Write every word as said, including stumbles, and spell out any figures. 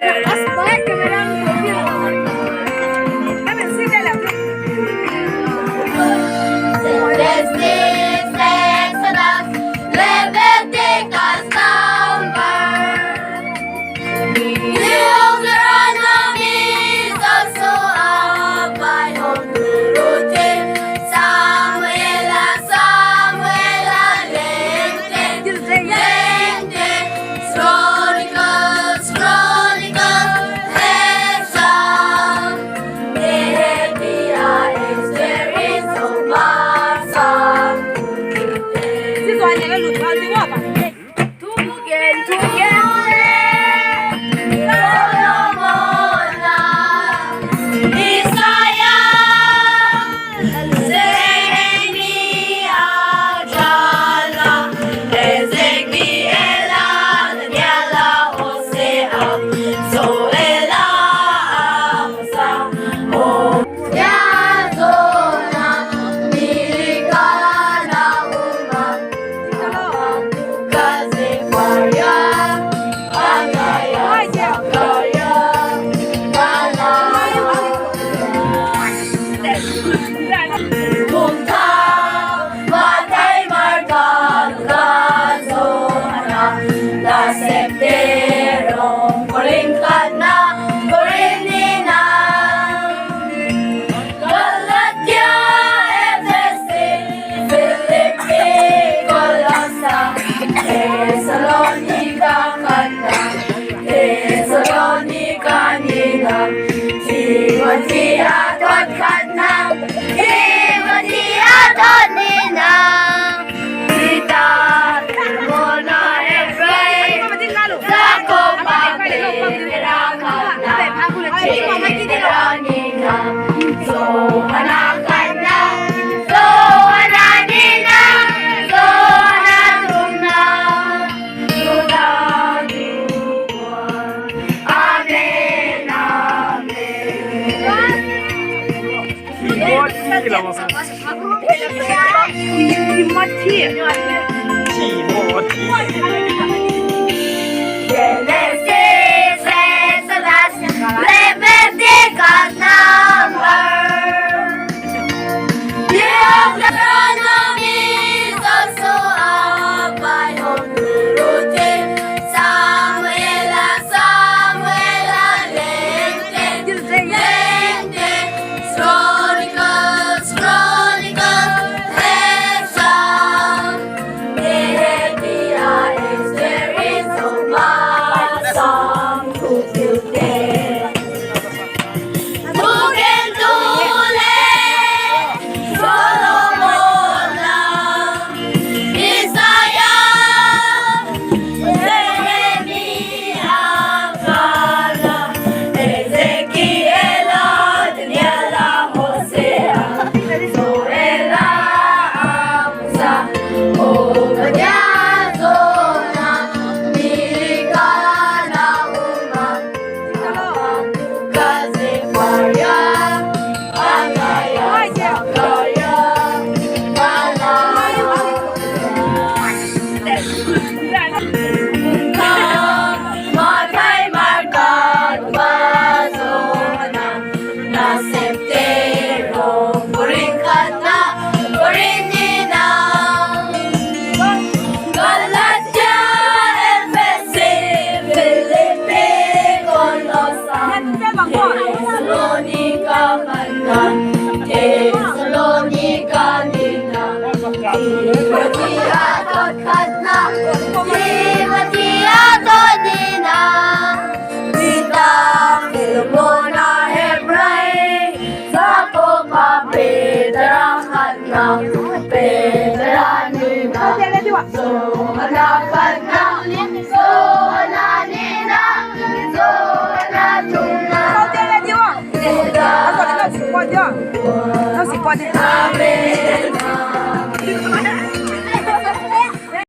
As baik ka meram ko. Kami si de la. Genesis, Exodus, Leviticus, Numbers. Deuteronomy, Joshua, Bible, Ruth, Samuela, Samuela, Lengte, Lengte, Chronicles, Chronicles, Ezra, Nehemiah, Esther, Isaiah, Psalm. Thugen, thugen, Solomon a, Isaiah, Jeremiah, Ezra, Ezekiel, Daniel, Hosea, Joel, Amos, Hosea, Jonah, Mika, Nahum, Habakkuk, Zechariah, Isaiah, Zechariah, Malachi. Kum khat, Mathai, Marka, Luka, Johan, Nasepte, Rom, Korinth khatna, Korinth nina, Galatia, Ephesi, Philippi, Kolosa, Thessalonika khatna, Thessalonika nina, Timothi a thot khatna, Timothi a thot nina, Tita, Filemona, Hebrai, Jakoba, Petera khatna, Petera nina, Johana khatna, Johana nina, Johana thumna, Juda, Juda. Amen, amen. Timothy. Timothy. Genesis, Exodus, Leviticus, Numbers. Deuteronomy, Joshua, Bible, Ruth, Samuel, Samuel, Lengte, Lengte, Chronicles, Chronicles, Ezra, Nehemiah, Esther, Isaiah, Psalm, Thuthilte. Thugen tu le Solomon a, Isaiah, Jeremiah, Ezra, Ezekiel, Daniel, Hosea, Joel, Amos, Obadiah, Jonah, Mika, Nahum, Galatia, Ephesi, Philippi, Kolosa, Thessalonika khatna, Thessalonika nina, Timothi a thot khatna, Timothi a thot nina, Tita, Filemona, Hebrai, Jakoba, Petera khatna,